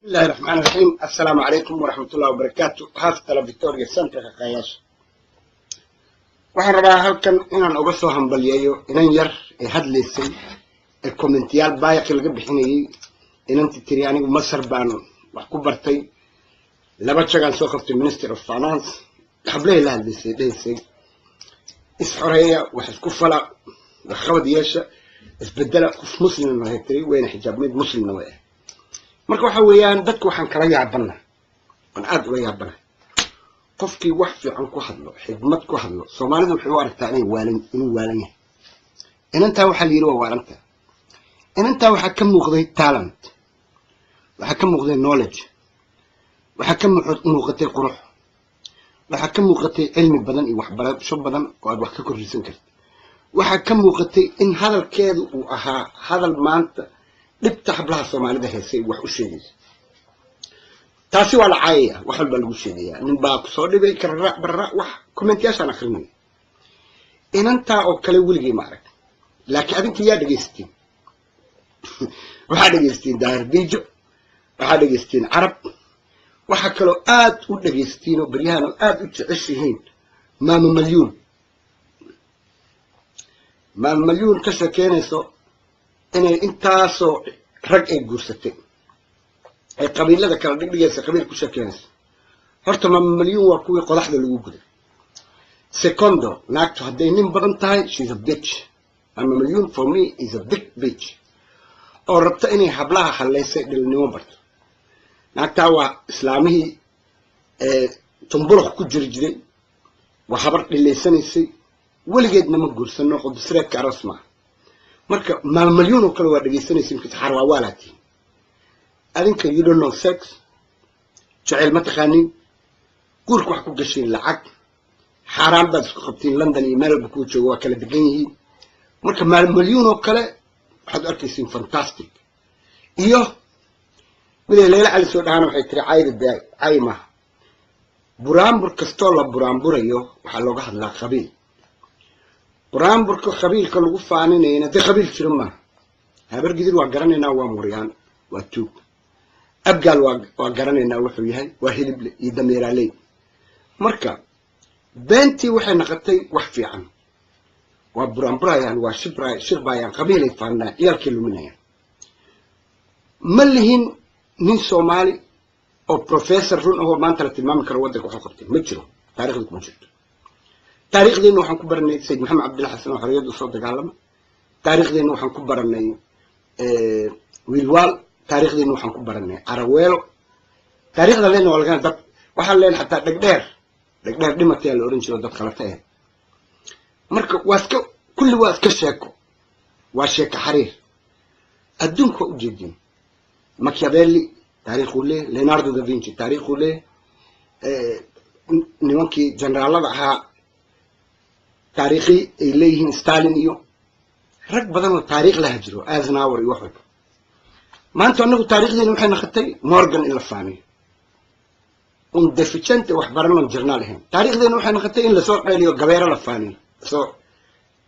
Bismillahi raxmaan raxiim. Assalaamu calaykum waraxmatullahi wabarakaatu. Hasta la victoria sempre. Kaqaayaasha, waxaan rabaa halkan inaan uga soo hambalyeeyo inan yar ee hadlaysay ee commentiyaal baayaqi laga bixinayay. Inanti tiri, "Anigu Masar baan wax ku bartay, laba jagaan soo qabtay, Minister of Finance." Hablahay la hadlaysay, dhehaysay, "Isxoreeya, wax isku fala, waxqabad yeesha, isbedela." Qof muslimna waxay tiri wayna xijaabnayd, muslimna way ahayd. Marka waxa weeyaan, dadka waxaan kala yaabana, waan aada ula yaabana, qofkii wax fiican ku hadlo, xigmad ku hadlo, Soomaalidu waxay u aragtaa inay waalan, inuu waalan yahay. Inantaa waxaa la yidhi waa waalanta. Inantaa waxaa ka muuqday talent, waxaa ka muuqday knowledge, waxaa ka muuqatay qurux, waxaa ka muuqatay cilmi badan iyo waxbarasho badan oo aad wax ka korrisan karta. Waxaa ka muuqatay in hadalkeedu uu ahaa hadal maanta dhibta hablaha Soomaalida heesay wax u sheegaysa. Taasi waa la caayaya, wax walbaa lagu sheegayaa, nin baa kusoo dhibay karara barra. Wax commentiyaashaan akrinaya, inantaa oo kale weligay ma arag. Laakiin adinka yaa dhegaysatiin? Waxaa dhegaysatiin Daahir Biijo, waxaa dhegaysatiin Carab, waxaa kaloo aad u dhegaysatiin oo beryahan oo aad u jeceshihiin Maama Malyuun. Maama Malyuun ka sheekeynayso inay intaasoo rag ay guursatay, ay qabiilada kala dhigdhigaysa, qabiil ku sheekeynayso. Horta Maama Malyuun waa kuwii qodaxda lagu guday. Secondo, naagtu hadday nin badan tahay, she's a bitch. Maama Malyuun for me is a big bitch oo rabta inay hablaha hallaysay dhilinimo barto. Naagtaa waa islaamihii tumbuluq ku jiri jiray, waa habar dhilaysanaysay, weligeedna ma guursano, qudusreedka aroos maaha. Marka Maalmalyuun oo kale waa dhegaysanaysa xarwaawaalaatiin. Adinka you don't know sex, jaceyl ma taqaanin, guurka wax ku gashiin lacag xaaraan baad isku qabtiin. London iyo meel walba kuu joogo waa kala degan yihiin. Marka Maalmalyuun oo kale waxaad u arkaysiin fantastic. Iyo miday Leyla Cali soo dhahaana, waxay tiri cayda dee cay maaha. Buraanbur kastoo la buraanburayo waxaa looga hadlaa qabiil. Buraanburka qabiilka lagu faaninayna dee qabiil jiro maaha. Habar Gidir waa garanaynaa, waa muryaan, waa tuug. Abgaal waa garanaynaa wuxuu yahay, waa hilible iyo dameeraaley. Marka beentii waxay noqotay wax fiican, waa buraanburayaan, waa shibra shirbayaan, qabiilay faanayaan, ciyaalkay luminayaan. Ma lihin nin Soomaali oo professor run ahoo maanta la tilmaami karo waddanka waxu qabtay, ma jiro, taarikhda kuma jirto. Taariikhdeenna waxaan ku baranay Sayid Maxamed Cabdilla Xasan oo xorriyadda soo dagaalama. Taariikhdeenna waxaan ku baranay Wiilwaal. Taariikhdeenna waxaan ku baranay Caraweelo. Taariikhda leena waa laga dad waxaan leen xataa Dhegdheer, Dhegdheer dhimataya la ohan jiro, dad khalata eh. Marka waa iska kulli, waa iska sheeko, waa sheeko xariir. Adduunka waa ujeedin, Machiavelli taariikhuu leeyahy, Leonardo da Vinci taariikhuu leeyahy, nimankii generaalada ahaa taariikhii ay leeyihiin, Stalin iyo rag badan oo taariikh laha jiro, Eisenhower iyo wax walba. Maanta anagu taarikhdeena waxay noqotay Morgan in la faaniyo, un deficiente wax baranon jirnaal ahayn. Taarikhdeena waxay noqotay in lasoo qayliyo, gabeero la faaniyo, soo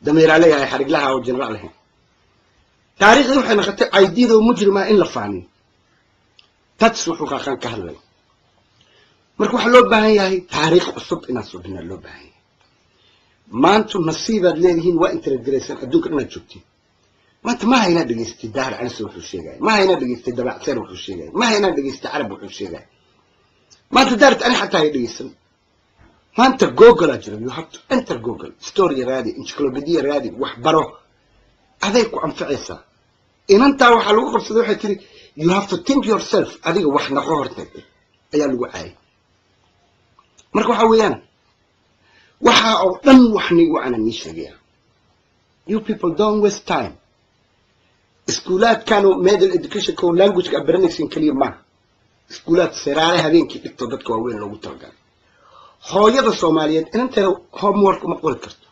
dameeraa leeyahay xariglaha oo generaal ahayn. Taariikhdii waxay noqotay Caydiida oo mujrima in la faaniyo. Tats wuxuu qaaqaan ka hadlay. Marka waxaa loo baahan yahay taariikh cusub inaad subinaa loo baahan yahay. Maantu nasiibaad leedihiin, waa integrated adduunka inaad joogtiin. Maanta maaha inaad dhegaystay Daahir Canise wuxuu sheegaya, maaha inaad dhegaystay Dabacseer wuxuu sheegaya, maaha inaad dhegaystay Carab wuxuu sheegaya. Maanta daarit ani xataa hay dhegaysan. Maanta Google aa jira. You have to enter Google, story raadi, encyclopedia raadi, wax baro, aday ku anficaysaa. Inantaa waxaa lagu qabsaday, waxay tiri, "You have to think yourself." Adiga wax noqo horta ayaa lagu caayay. Marka waxa weeyaan, waxa oo dhan wax nigu ana nii sheegaya, you people don't waste time. Iskuulaadkan middle educationka oo languageka aad baranaysin keliya maaha. Iskuulaad seraale habeenkii dhigto dadka waaweyn loogu talagalay. Hooyada Soomaaliyeed inanteeda homework uma qori karto.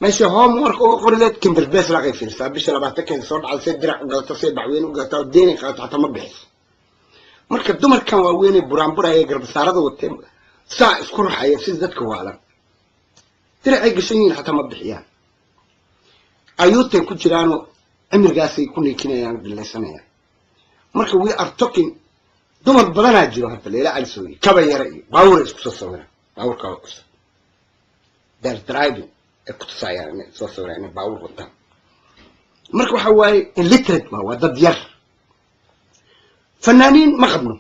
Meesha homework uga qori leed, kinderbeslaqay fiirsaa, bisha 20keeda soo dhacda, say dirac u gadato, say bacweyne u gadato, deenay qaadato, xataa ma bixiso. Marka dumarkan waaweynay buraanburaya, garbasaarada watee, saa isku raxaya sida dadka waalan, diracay gashan yihiin xataa ma bixiyaan, ayuutay ku jiraanoo cimrigaasay ku niikinayaan, dhilaysanayaan. Marka we are talking Dumar badanaa jiro hadda, Leila Cali Sooyi, Kaba Yara iyo baabuur isku soo sawiraan. Baabuurka waa cusub, they're driving, ay ku tusaayaan inay soo sawiraan inay baabuur wataan. Marka waxa waaye illiterate waa dad yar. Fanaaniin ma qabno.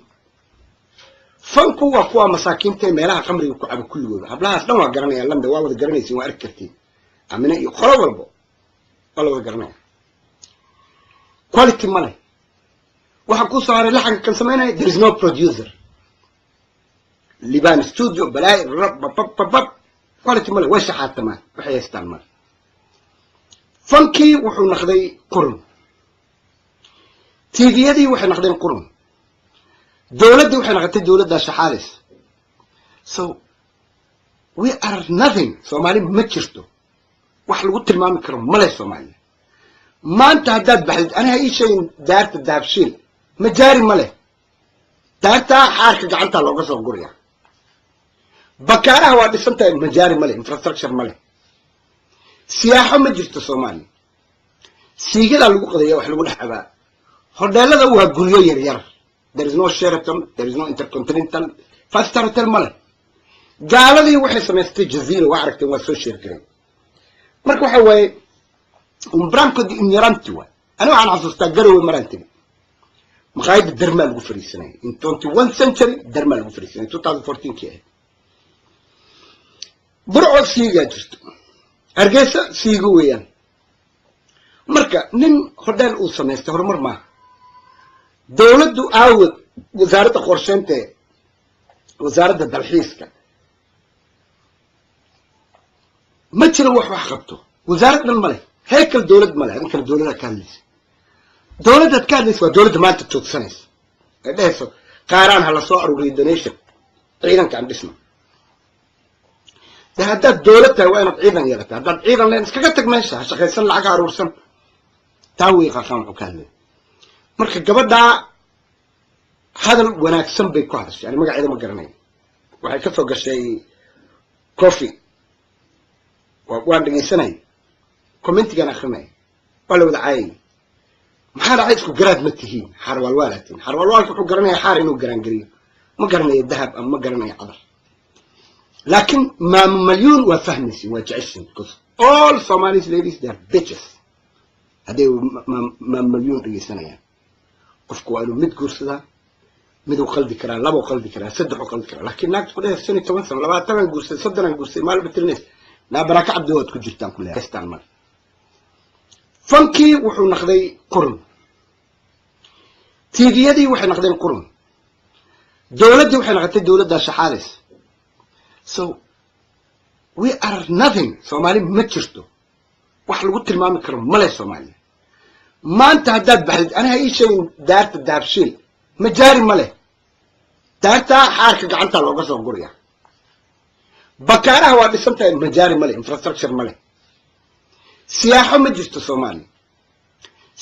Fanku waa kuwa masaakiinta ee meelaha khamriga ku cabo kulligooda. Hablahaas dhan waa garanayaan. London waa wada garanaysiin, waa arki kartiin. Amine iyo qolo walbo waa la wada garanaya. Quality ma leh. Waxaa kuu soo haray laxanka kan samaynaya. There is no producer. Liban studio balaay rab babababab, quality ma leh. Way shaxaatamaan, waxay haystaan male. Fankii wuxuu noqday qurun, TV-yadii waxay noqdeen qurun, dowladdii waxay noqotay dowladdaa shaxaadis. So we are nothing. Soomaali ma jirto, wax lagu tilmaami karo male. Soomaaliya maanta haddaad baxdid, aniha ii sheegin daarta Dahabshiil majaari ma leh. Daartaa xaarka gacantaa looga soo guraya. Bakaaraha waa dhisan tahay, majaari ma leh, infrastructure ma leh, siyaaxo ma jirto. Soomaaliya siigadaa lagu qadaya, wax lagu dhex cabaa. Hodheelada waa guryo yar yar. There is no Sheraton, there is no Intercontinental, five star hotel ma leh. Gaaladii waxay samaystay Jazeera, waa aragteen, waa soo share garay. Marka waxa waaye un branco di ignoranti waay. Ani waxaan xasuustaa Garowe maraan tegey, maqaayadda dermaa lagu fariisanayay. In 21 century dermaa lagu fariisanayay, 2014 kii ahayd. Burco siigaa jirto, Hargeysa siigo weeyaan. Marka nin hodheel uu samaystay horumar maaha. Dowladdu aawad wasaaradda qorsheynta, wasaaradda dalxiiska, ma jiro wax qabto. Wasaarad dhan ma leh, heykal dowlad ma leh. Adinkana dowladaad ka hadlaysa, dowladdaad ka hadlaysa waa dowladda maanta joogsanaysa ee dhehayso qaaraan ha la soo aruuriyo, donation, ciidanka aan dhisno. De haddaad dowlad tahay waa inaad ciidan yeelata. Haddaad ciidan leen, iskaga tag meesha, ha shaqaysan, lacag ha aruursan. Taa wey Qaaqaan wuxuu ka hadlaya. Marka gabadhaa hadal wanaagsan bay ku hadashay. Yani magaceeda ma garanayo. Waxay ka soo gashay coffee, waan dhegaysanay, commentigaan akrinaya, waa la wada caayay. Maxaa dhacay? Isku garaad ma tihiin, xaarwaalwaalaa tihiin. Xaarwaalwaalka wuxuu garanaya xaar inuu garaangeliyo, ma garanayo dahab ama ma garanayo cadar. Laakiin Maamo Malyuun waa fahmaysin, waa jeceshin, because all Somalis ladies, they are bitches. Hadday Maamo Malyuun dhegaysanayaan, qofku waa inuu mid guursadaa, miduu qaldi karaa, labuu qaldi karaa, saddexuu qaldi karaa. Laakiin naagta ku dheh 15 sano, 20-aan guursaday, 30-aan guursaday, maalba tirinaysa naa Baraka Cabdi waad ku jirtaan ku leestaan male. Fankii wuxuu noqday qurun, TV-yadii waxay noqdeen qurun, dowladdii waxay noqotay dowladdaa shaxaadis. So we are nothing. Soomaali ma jirto, wax lagu tilmaami karo male. Soomaaliya maanta haddaad baxdid, aniha ii sheegin daarta Dahabshiil majaari ma leh. Daartaa xaarka gacantaa looga soo guraya. Bakaaraha waa dhisan tahay, majaari ma leh, infrastructure ma leh, siyaaxo ma jirto. Soomaaliya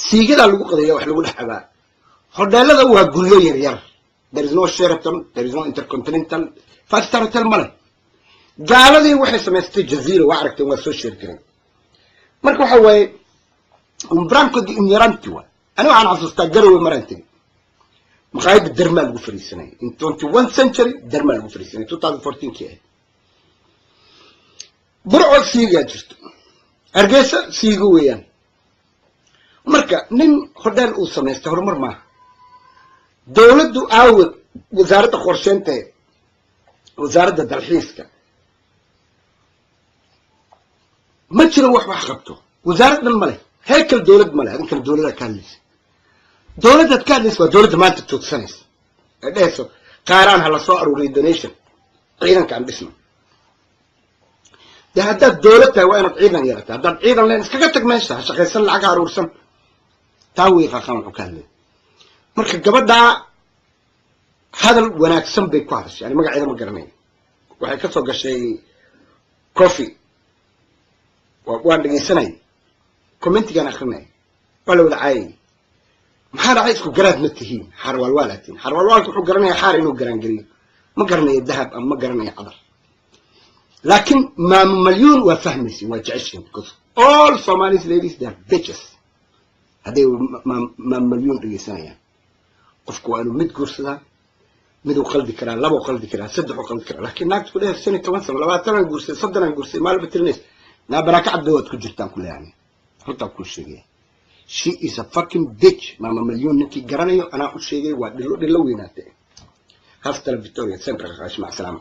siigadaa lagu qadaya, wax lagu dhex cabaa. Hodheelada waa guryo yar yar. There is no Sheraton, there is no Intercontinental, five star hotel ma leh. Gaaladii waxay samaystay Jazeera, waa aragteen, waa soo share garay. Marka waxa waaye un branco di ignoranti waay. Ani waxaan xasuustaa Garowe maraan tegey, maqaayadda dermaa lagu fariisanayay. In 21 century dermaa lagu fariisanayay, 2014 kii ahayd. Burco siigaa jirto, Hargeysa siigo weeyaan. Marka nin hodheel uu samaystay horumar maaha. Dowladdu aawad wasaaradda qorsheynta, wasaaradda dalxiiska, ma jiro wax qabto. Wasaarad dhan ma leh, heykal dowlad ma leh. Adinkana dowladaad ka hadlaysa, dowladdaad ka hadlaysa waa dowladda maanta joogsanaysa ee dhehayso qaaraan ha la soo aruuriyo, donation, ciidanka aan dhisno. De haddaad dowlad tahay waa inaad ciidan yeelata. Haddaad ciidan leen, iskaga tag meesha, ha shaqaysan, lacag ha aruursan. Taa wey Qaaqaan wuxuu ka hadlaya. Marka gabadhaa hadal wanaagsan bay ku hadashay. Yani magaceeda ma garanayo. Waxay ka soo gashay coffee, waan dhegaysanay, commentigaan akrinaya, waa la wada caayay. Maxaa dhacay? Isku garaad ma tihiin, xaarwaalwaalaa tihiin. Xaarwaalwaalka wuxuu garanaya xaar inuu garaangeliyo, ma garanayo dahab ama ma garanayo cadar. Laakiin Maamo Malyuun waa fahmaysin, waa jeceshin, because all Somalis ladies, they are bitches. Hadday Maamo Malyuun dhegaysanayaan, qofku waa inuu mid guursadaa, Miduu qaldi karaa, labuu qaldi karaa, saddexuu qaldi karaa, laakiin naagta ku dheher 15 sano, 20-aan guursay, 30-aan guursay, maalba tirinaysa naa baraaka cabdo waad ku jirtaan ku leeyahay. Runtaan kuu sheegaya, she is a fucking bitch. Maama Malyuun ninkii garanayo anaa u sheegay, waa dhilo dhilo weynaatay. Hasta la victoria sempre, qaqaash. Mac salaama.